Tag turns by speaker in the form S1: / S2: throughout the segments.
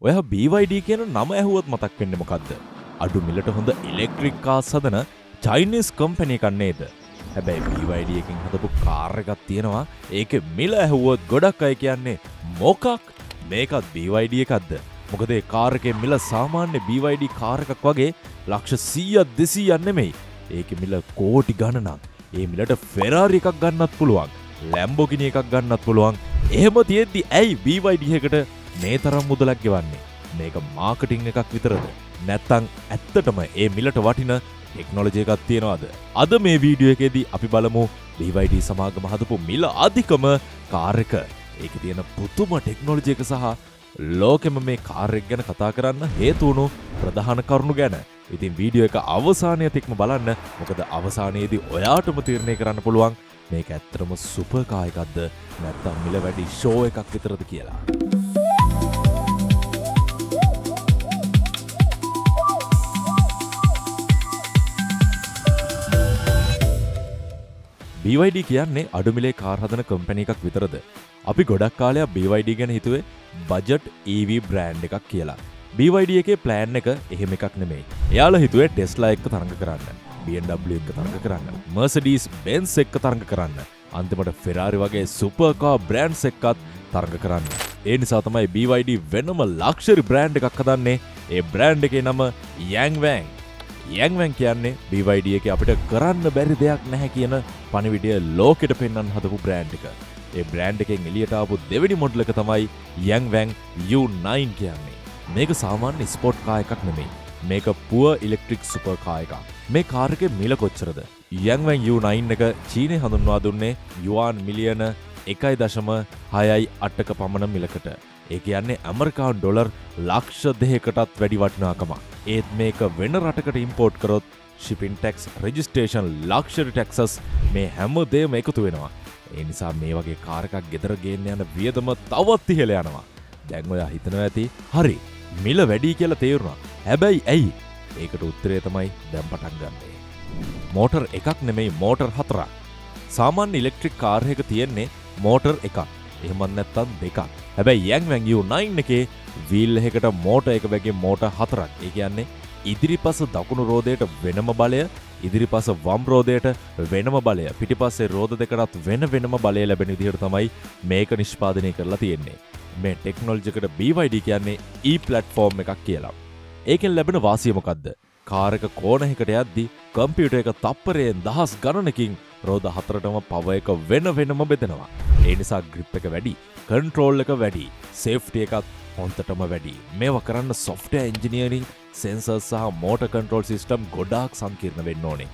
S1: ඔයා BYD කියන නම ඇහුවොත් මතක් වෙන්නේ මොකද්ද? අඩු මිලට හොඳ ඉලෙක්ට්‍රික් කාර්ස් හදන චයිනීස් කම්පැනි එකක් නේද? හැබැයි BYD එකෙන් හදපු කාර් එකක් තියෙනවා. ඒකේ මිල ඇහුවොත් ගොඩක් අය කියන්නේ මොකක්? මේකත් BYD එකක්ද? මොකද ඒ කාර් එකේ මිල සාමාන්‍ය BYD car එකක් වගේ ලක්ෂ 100ක් 200ක් නෙමෙයි. ඒකේ මිල කෝටි ගණනක්. ඒ මිලට ෆෙරාරි එකක් ගන්නත් පුළුවන්. ලැම්බෝගිනි එකක් ගන්නත් පුළුවන්. එහෙම තියෙද්දි ඇයි BYD එකට මේ තරම් මුදලක් ගෙවන්නේ? මේක මාකටිං එකක් විතරද? නැත්තම් ඇත්තටම ඒ මිලට වටින ටෙක්නොලොජි එකක් තියනවද? අද මේ වීඩියෝ එකේදී අපි බලමු BYD සමාගම හදපු මිල අධිකම කාර් එක. ඒකේ තියෙන පුදුම ටෙක්නොලොජි එක සහ ලෝකෙම මේ කාර් එක ගැන කතා කරන්න හේතු වුණු ප්‍රධාන කරුණු ගැන. ඉතින් වීඩියෝ එක අවසානය තෙක්ම බලන්න. මොකද අවසානයේදී ඔයාටම තීරණය කරන්න පුළුවන් මේක ඇත්තටම සුපර් කාර් එකක්ද නැත්නම් මිල වැඩි ෂෝ එකක් විතරද කියලා. BYD කියන්නේ අඩු මිලේ කාර් හදන කම්පැනි එකක් විතරද? අපි ගොඩක් කාලයක් BYD ගැන හිතුවේ බජට් EV brand එකක් කියලා. BYD එකේ ප්ලෑන් එක එහෙම එකක් නෙමෙයි. එයාලා හිතුවේ ටෙස්ලා එක්ක තරඟ කරන්න, BMW එක්ක තරඟ කරන්න, Mercedes Benz එක්ක තරඟ කරන්න, අන්තිමට Ferrari වගේ සුපර් කාර් බ්‍රෑන්ඩ්ස් එක්කත් තරඟ කරන්න. ඒ නිසා තමයි BYD වෙනම ලක්ෂරි බ්‍රෑන්ඩ් එකක් හදන්නේ. ඒ බ්‍රෑන්ඩ් එකේ නම Yangwang. Yangwang කියන්නේ BYD එකේ අපිට කරන්න බැරි දෙයක් නැහැ කියන පණිවිඩය ලෝකෙට පෙන්වන්න හදපු බ්‍රෑන්ඩ් එක. ඒ බ්‍රෑන්ඩ් එකෙන් එළියට ආපු දෙවෙනි මොඩල් එක තමයි Yangwang U9 කියන්නේ. මේක සාමාන්‍ය ස්පෝට් කාර් එකක් නෙමෙයි. මේක පුවර් ඉලෙක්ට්‍රික් සුපර් කාර් එකක්. මේ කාර් එකේ මිල කොච්චරද? Yangwang U9 එක චීනයේ හඳුන්වා දුන්නේ යුවාන් මිලියන 1.68ක පමණ මිලකට. ඒ කියන්නේ ඇමරිකානු ඩොලර් ලක්ෂ දෙකකටත් වැඩි වටිනාකමක්. ඒත් මේක වෙන රටකට ඉම්පෝට් කරොත් shipping tax, registration, luxury taxes මේ හැම දෙයක්ම එකතු වෙනවා. ඒ නිසා මේ වගේ කාර් එකක් ගෙදර ගේන්න යන වියදම තවත් ඉහළ යනවා. දැන් ඔයා හිතනවා ඇති හරි මිල වැඩි කියලා තේරුණා. හැබැයි ඇයි? ඒකට උත්තරය තමයි දැන් පටන් ගන්නේ. මෝටර් එකක් නෙමෙයි, මෝටර් හතරක්. සාමාන්‍ය ඉලෙක්ට්‍රික් කාර් එකක තියෙන්නේ මෝටර් එකක්. එහෙමත් නැත්නම් දෙකක්. හැබැයි Yangwang U9 එකේ වීල් එකකට මෝටර් එක වගේ මෝටර් හතරක්. ඒ කියන්නේ ඉදිරිපස දකුණු රෝදයට වෙනම බලය, ඉදිරිපස වම් රෝදයට වෙනම බලය, පිටිපස්සේ රෝද දෙකටත් වෙන වෙනම බලය ලැබෙන විදිහට තමයි මේක නිෂ්පාදනය කරලා තියෙන්නේ. මේ ටෙක්නොලොජි එකට BYD කියන්නේ E platform එකක් කියලා. ඒකෙන් ලැබෙන වාසිය මොකද්ද? කාර් එක කෝණ එකකට යද්දි කම්පියුටර් එක තප්පරයෙන් දහස් ගණනකින් රෝද හතරටම පවර් එක වෙන වෙනම බෙදෙනවා. ඒ නිසා ග්‍රිප් එක වැඩි, කන්ට්‍රෝල් එක වැඩි, සේෆ්ටි එකත් හොඳටම වැඩි. මේවා කරන්න සොෆ්ට්වෙයාර් එන්ජිනියරින්, සෙන්සර්ස් සහ මෝටර් කන්ට්‍රෝල් සිස්ටම් ගොඩාක් සංකීර්ණ වෙන්න ඕනේ.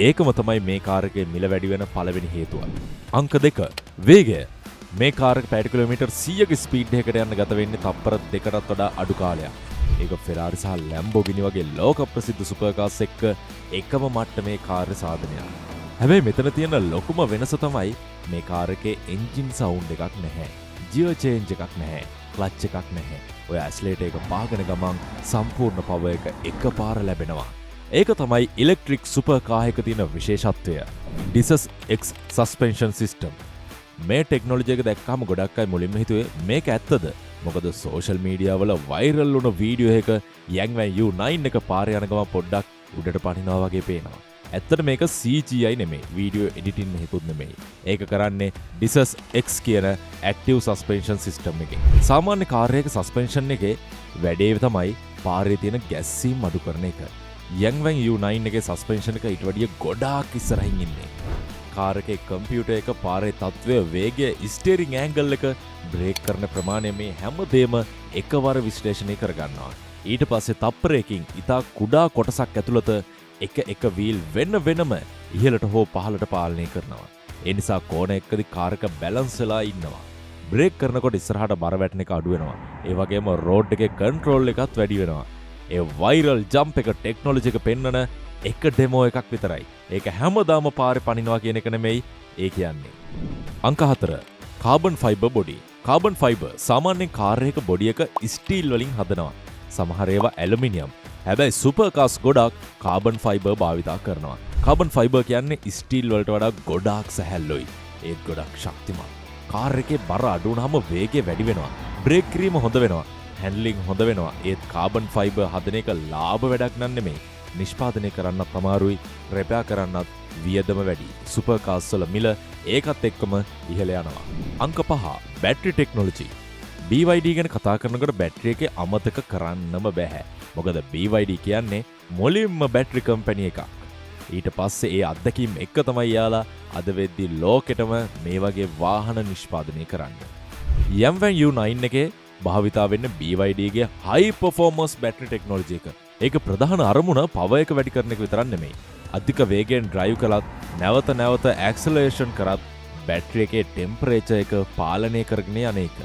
S1: ඒකම තමයි මේ කාර් එකේ මිල වැඩි වෙන පළවෙනි හේතුව. අංක 2, වේගය. මේ කාර් එක පැයට කිලෝමීටර් 100ක ස්පීඩ් එකකට යන්න ගත වෙන්නේ තප්පර දෙකටත් වඩා අඩු කාලයක්. ඒක ෆෙරාරි සහ ලැම්බෝගිනි වගේ ලෝක ප්‍රසිද්ධ සුපර් කාර්ස් එක්ක එකම මට්ටමේ කාර්ය සාධනයක්. හැබැයි මෙතන තියෙන ලොකුම වෙනස තමයි මේ කාර් එකේ එන්ජින් සවුන්ඩ් එකක් නැහැ. ගියර් චේන්ජ් එකක් නැහැ. ක්ලච් එකක් නැහැ. ඔය ඇස්ලේටර් එක පාගන ගමන් සම්පූර්ණ පවර් එක එකපාර ලැබෙනවා. ඒක තමයි ඉලෙක්ට්‍රික් සුපර් කාර් එක තියෙන විශේෂත්වය. DiSus X suspension system. මේ ටෙක්නොලොජි එක දැක්කම ගොඩක් අය මුලින්ම හිතුවේ මේක ඇත්තද? මොකද සෝෂල් මීඩියා වල වෛරල් වුණ වීඩියෝ එක Yangwang U9 එක පාරේ යන ගමන් පොඩ්ඩක් උඩට පනිනවා වගේ පේනවා. ඇත්තට මේක CGI නෙමෙයි, වීඩියෝ එඩිටින් එකකුත් නෙමෙයි. ඒක කරන්නේ DiSus X කියන ඇක්ටිව් සස්පෙන්ෂන් සිස්ටම් එකෙන්. සාමාන්‍ය කාර් එකක සස්පෙන්ෂන් එකේ වැඩේ තමයි පාරේ තියෙන ගැස්සීම් අඩු කරන එක. Yangwang U9 එකේ සස්පෙන්ෂන් එක ඊට වැඩිය ගොඩාක් ඉස්සරහින් ඉන්නේ. කාර් එකේ කම්පියුටර් එක පාරේ තත්ත්වය, වේගය, ස්ටියරින් ඇන්ගල් එක, බ්‍රේක් කරන ප්‍රමාණය මේ හැමදේම එකවර විශ්ලේෂණය කරගන්නවා. ඊට පස්සේ තප්පරයකින් ඉතා කුඩා කොටසක් ඇතුළත එක එක වීල් වෙන වෙනම ඉහළට හෝ පහළට පාලනය කරනවා. ඒ නිසා කෝණ එකකදී කාර් එක බැලන්ස් වෙලා ඉන්නවා. බ්‍රේක් කරනකොට ඉස්සරහට බර වැටෙන එක අඩු වෙනවා. ඒ වගේම රෝඩ් එකේ කන්ට්‍රෝල් එකත් වැඩි වෙනවා. ඒ වෛරල් ජම්ප් එක ටෙක්නොලොජි එක පෙන්වන එක ඩෙමෝ එකක් විතරයි. ඒක හැමදාම පාරේ පනිනවා කියන එක නෙමෙයි ඒ කියන්නේ. අංක 4, carbon fibre body. Carbon fibre සාමාන්‍යයෙන් කාර් එකක බොඩි එක ස්ටීල් වලින් හදනවා. සමහර ඒවා ඇලුමිනියම්. හැබැයි සුපර් කාර්ස් ගොඩක් කාබන් ෆයිබර් භාවිතා කරනවා. කාබන් ෆයිබර් කියන්නේ ස්ටීල් වලට වඩා ගොඩාක් සැහැල්ලුයි. ඒත් ගොඩක් ශක්තිමත්. කාර් එකේ බර අඩු වුනහම වේගය වැඩි වෙනවා. බ්‍රේක් කිරීම හොඳ වෙනවා. හැන්ඩ්ලිං හොඳ වෙනවා. ඒත් කාබන් ෆයිබර් හදන එක ලාභ වැඩක් නන් නෙමෙයි. නිෂ්පාදනය කරන්නත් අමාරුයි, රිපෙයාර් කරන්නත් වියදම වැඩි. සුපර් කාර්ස් වල මිල ඒකත් එක්කම ඉහළ යනවා. අංක 5, බැටරි ටෙක්නොලොජි. BYD ගැන කතා කරනකොට බැටරි එකේ අමතක කරන්නම බැහැ. මොකද BYD කියන්නේ මුලින්ම බැටරි කම්පැනි එකක්. ඊට පස්සේ ඒ අත්දැකීම් එක්ක තමයි එයාලා අද වෙද්දි ලෝකෙටම මේ වගේ වාහන නිෂ්පාදනය කරන්නේ. Yangwang U9 එකේ භාවිතා වෙන්නේ BYD ගේ හයි පර්ෆෝමන්ස් බැටරි ටෙක්නොලොජි එක. ඒක ප්‍රධාන අරමුණ පවර් එක වැඩි කරන එක විතරක් නෙමෙයි. අධික වේගයෙන් ඩ්‍රයිව් කළත්, නැවත නැවත ඇක්සලරේෂන් කරත් බැටරි එකේ ටෙම්පරේචර් එක පාලනය කරගෙන යන එක.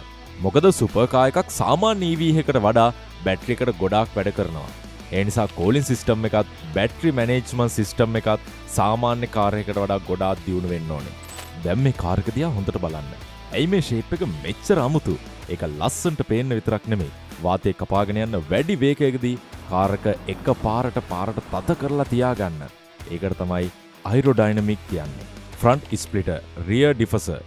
S1: මොකද සුපර් කාර් එකක් සාමාන්‍ය EV එකකට වඩා බැටරි එකට ගොඩාක් වැඩ කරනවා. ඒ නිසා කූලින් සිස්ටම් එකත් බැටරි මැනේජ්මන්ට් සිස්ටම් එකත් සාමාන්‍ය කාර් එකකට වඩා ගොඩාක් දියුණු වෙන්න ඕනේ. දැන් මේ කාර් එක දිහා හොඳට බලන්න. ඇයි මේ ෂේප් එක මෙච්චර අමුතු? ඒක ලස්සනට පේන්න විතරක් නෙමෙයි. වාතය කපාගෙන යන වැඩි වේගයකදී කාර් එක එක පාරට පාරට තද කරලා තියාගන්න. ඒකට තමයි අයිරෝඩයිනමික් කියන්නේ. ෆ්‍රන්ට් ස්ප්ලිටර්, රියර් ඩිෆියුසර්,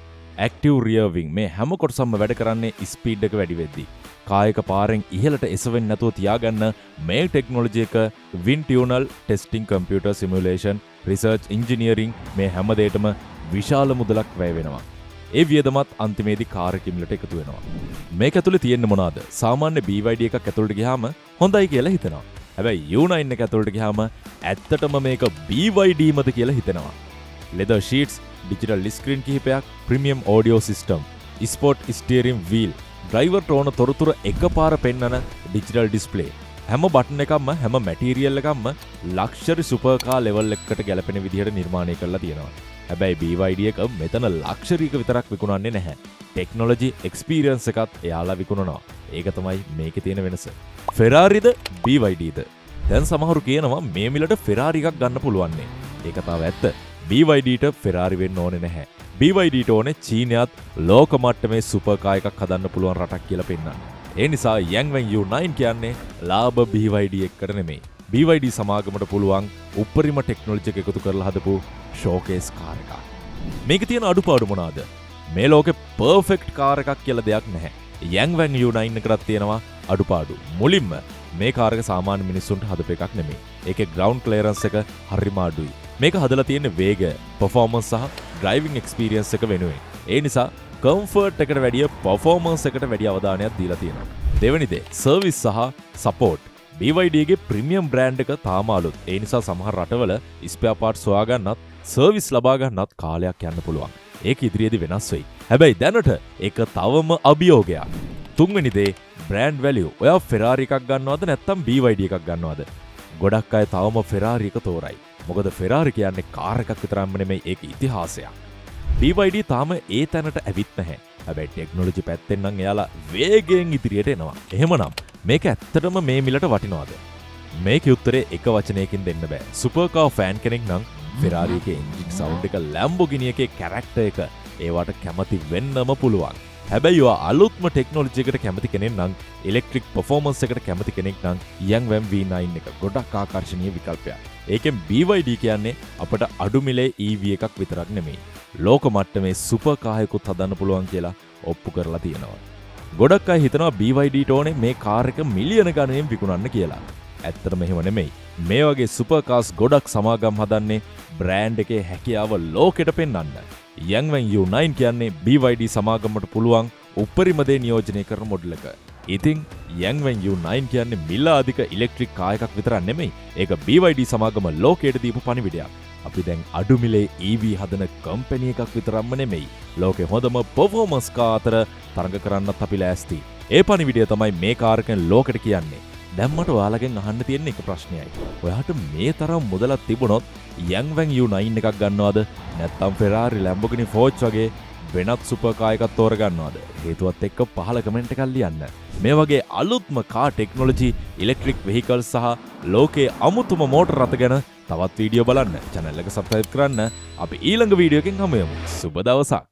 S1: ඇක්ටිව් රියර් වින්ග් මේ හැම කොටසක්ම වැඩ කරන්නේ ස්පීඩ් එක වැඩි වෙද්දී. කාර් එක පාරෙන් ඉහළට එසවෙන්නේ නැතුව තියාගන්න මේ ටෙක්නොලොජි එක wind tunnel testing, computer simulation, research, engineering මේ හැම දෙයකටම විශාල මුදලක් වැය වෙනවා. ඒ වියදමත් අන්තිමේදී කාර් එකේ මිලට එකතු වෙනවා. මේක ඇතුලේ තියෙන්නේ මොනවාද? සාමාන්‍ය BYD එකක් ඇතුළට ගියාම හොඳයි කියලා හිතෙනවා. හැබැයි U9 එක ඇතුළට ගියාම ඇත්තටම මේක BYD මද කියලා හිතෙනවා. ලෙදර් ෂීට්ස්, ඩිජිටල් ස්ක්‍රීන් කිහිපයක්, premium audio system, sport steering wheel, ඩ්‍රයිවර්ට ඕන තොරතුරු එකපාර පෙන්වන ඩිජිටල් ඩිස්ප්ලේ. හැම බටන් එකක්ම හැම මැටීරියල් එකක්ම ලක්ෂරි සුපර් කාර් ලෙවල් එකකට ගැලපෙන විදිහට නිර්මාණය කරලා තියෙනවා. හැබැයි BYD එක මෙතන ලක්ෂරි එක විතරක් විකුණන්නේ නැහැ. ටෙක්නොලොජි එක්ස්පීරියන්ස් එකත් එයාලා විකුණනවා. ඒක තමයි මේකේ තියෙන වෙනස. ෆෙරාරිද BYDද? දැන් සමහරු කියනවා මේ මිලට ෆෙරාරි එකක් ගන්න පුළුවන් නේ. ඒ කතාව ඇත්ත. BYDට ෆෙරාරි වෙන්න ඕනේ නැහැ. BYDට ඕනේ චීනයත් ලෝක මට්ටමේ සුපර් කාර් එකක් හදන්න පුළුවන් රටක් කියලා පෙන්වන්න. ඒ නිසා Yangwang U9 කියන්නේ ලාභ BYD එකකට නෙමෙයි. BYD සමාගමට පුළුවන් උපරිම ටෙක්නොලොජි එක එකතු කරලා හදපු ෂෝකේස් කාර් එකක්. මේකේ තියෙන අඩුපාඩු මොනවාද? මේ ලෝකෙ පර්ෆෙක්ට් කාර් එකක් කියලා දෙයක් නැහැ. Yangwang U9 එකටත් තියෙනවා අඩුපාඩු. මුලින්ම මේ කාර් එක සාමාන්‍ය මිනිස්සුන්ට හදපු එකක් නෙමෙයි. ඒකේ ග්‍රවුන්ඩ් ක්ලියරන්ස් එක හරිම අඩුයි. මේක හදලා තියෙන්නේ වේගය, පර්ෆෝමන්ස් සහ ඩ්‍රයිවිං එක්ස්පීරියන්ස් එක වෙනුවෙන්. ඒ නිසා කම්ෆර්ට් එකට වැඩිය පර්ෆෝමන්ස් එකට වැඩි අවධානයක් දීලා තියෙනවා. දෙවෙනි දේ, සර්විස් සහ සපෝට්. BYD ගේ ප්‍රීමියම් බ්‍රෑන්ඩ් එක තාම අලුත්. ඒ නිසා සමහර රටවල ස්පෙයාර් පාර්ට්ස් හොයාගන්නත් සර්විස් ලබා ගන්නත් කාලයක් යන්න පුළුවන්. ඒක ඉදිරියේදී වෙනස් වෙයි. හැබැයි දැනට ඒක තවම අභියෝගයක්. තුන්වෙනි දේ, බ්‍රෑන්ඩ් වැලියු. ඔයා ෆෙරාරි එකක් ගන්නවද නැත්නම් BYD එකක් ගන්නවද? ගොඩක් අය තවම ෆෙරාරි එක තෝරයි. මොකද ෆෙරාරි කියන්නේ කාර් එකක් විතරක්ම නෙමෙයි, ඒක ඉතිහාසයක්. BYD තාම ඒ තැනට ඇවිත් නැහැ. හැබැයි ටෙක්නොලොජි පැත්තෙන් නම් එයාලා වේගයෙන් ඉදිරියට එනවා. එහෙමනම් මේක ඇත්තටම මේ මිලට වටිනවද? මේකේ උත්තරේ එක වචනයකින් දෙන්න බෑ. සුපර් කාර් ෆෑන් කෙනෙක් නම් ෆෙරාරි එකේ එන්ජින් සවුන්ඩ් එක, ලැම්බෝගිනි එකේ කැරක්ටර් එක ඒවට කැමති වෙන්නම පුළුවන්. හැබැයි ඔයා අලුත්ම ටෙක්නොලොජි එකට කැමති කෙනෙක් නම්, ඉලෙක්ට්‍රික් පර්ෆෝමන්ස් එකට කැමති කෙනෙක් නම් Yangwang V9 එක ගොඩක් ආකර්ෂණීය විකල්පයක්. ඒකෙන් BYD කියන්නේ අපට අඩු මිලේ EV එකක් විතරක් නෙමෙයි. ලෝක මට්ටමේ සුපර් කාර් එකකුත් හදන්න පුළුවන් කියලා ඔප්පු කරලා තියෙනවා. ගොඩක් අය හිතනවා BYD ට ඕනේ මේ කාර් එක මිලියන ගණනින් විකුණන්න කියලා. ඇත්තටම එහෙම නෙමෙයි. මේ වගේ සුපර් කාර්ස් ගොඩක් සමාගම් හදන්නේ බ්‍රෑන්ඩ් එකේ හැකියාව ලෝකෙට පෙන්වන්න. Yangwang U9 කියන්නේ BYD සමාගමට පුළුවන් උපරිම දේ නියෝජනය කරන මොඩල් එක. ඉතින් Yangwang U9 කියන්නේ මිල අධික ඉලෙක්ට්‍රික් කාර් එකක් විතරක් නෙමෙයි. ඒක BYD සමාගම ලෝකයට දීපු පණිවිඩයක්. අපි දැන් අඩු මිලේ EV හදන කම්පැනි එකක් විතරක්ම නෙමෙයි. ලෝකේ හොඳම පර්ෆෝමන්ස් කාර් අතර තරඟ කරන්නත් අපි ලෑස්ති. ඒ පණිවිඩය තමයි මේ කාර් එකෙන් ලෝකෙට කියන්නේ. දැන් මට ඔයාලගෙන් අහන්න තියෙන එක ප්‍රශ්නයයි. ඔයාට මේ තරම් මුදලක් තිබුණොත් Yangwang U9 එකක් ගන්නවද? නැත්නම් Ferrari, Lamborghini, Porsche වගේ වෙනත් සුපර් කාර් එකක් තෝරගන්නවද? හේතුවත් එක්ක පහළ කමෙන්ට් එකක් ලියන්න. මේ වගේ අලුත්ම කාර් ටෙක්නොලොජි, ඉලෙක්ට්‍රික් වෙහිකල්ස් සහ ලෝකයේ අමුතුම මෝටර රථ ගැන තවත් වීඩියෝ බලන්න. චැනල් එක සබ්ස්ක්‍රයිබ් කරන්න. අපි ඊළඟ වීඩියෝ එකෙන් හමු වෙමු. සුබ දවසක්.